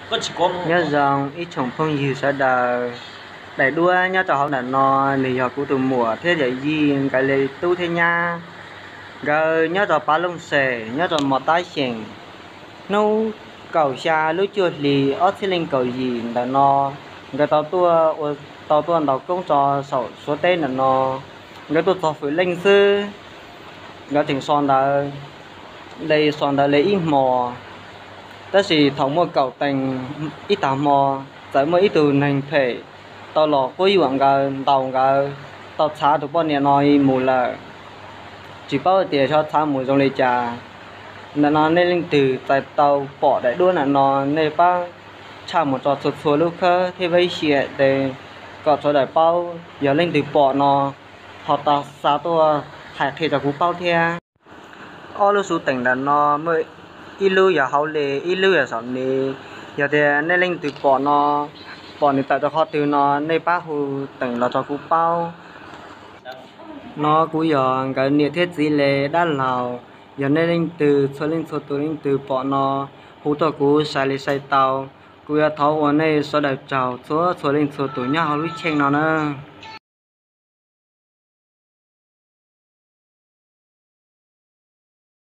Nyob zoo ib tsoom phooj ywg sawv daws, daim duab nyob rau hauv ntawm no nws yog kuv tus muam thiab yawm yij nkawd li tub thiab nyab. Nkawd nyob rau Pab Looj Sem, nyob rau Mos Tab Xyeem. Hnub kaum xya lub cuaj hli ob txhiab leej kaum yim ntawm no, nkawd tau tuaj ua, tau tuaj ntaus koob rau saum Suav teb ntawm no. Nkawd tuaj txog fwm leej xwb, nkawd tseem so ntawv, li so ntawv li ib hmos. Tab sis thaum muaj kaum teev ib tag hmo, txawm muaj ib tug neeg phem tau los quab yuam nkawd, ntaus nkawd, tau txhav tus poj niam no mus lawm. Tsis paub tias xyov txhav mus zoo li cas. Ntawm no nej leej twg txais tau pom daim duab ntawm no, nej pab tshaj mus rau txhua txhua lub khab thiab vib xia tes kom sawv daws paub, yog leej twg pom no ho tau xa tuaj hais qhia rau kuv paub thiab. Ob lub xu teem ntawm no muaj ib lub yog hauv li, ib lub yog saum ni. Yog tias nej leej twg pom no, pom nws tawm rau qhov twg no, nej pab hu teem los rau kuv paub. No kuv yog nkawd niam thiab txiv li dab laug. Yog nej leej twg txhua leej txhua tus leej twg pom no, hu tuaj kuv sai li sai tau. Kuv yuav thov ua nej sawv daws tsaug txhua txhua leej txhua tus nyob hauv lub cheej no na.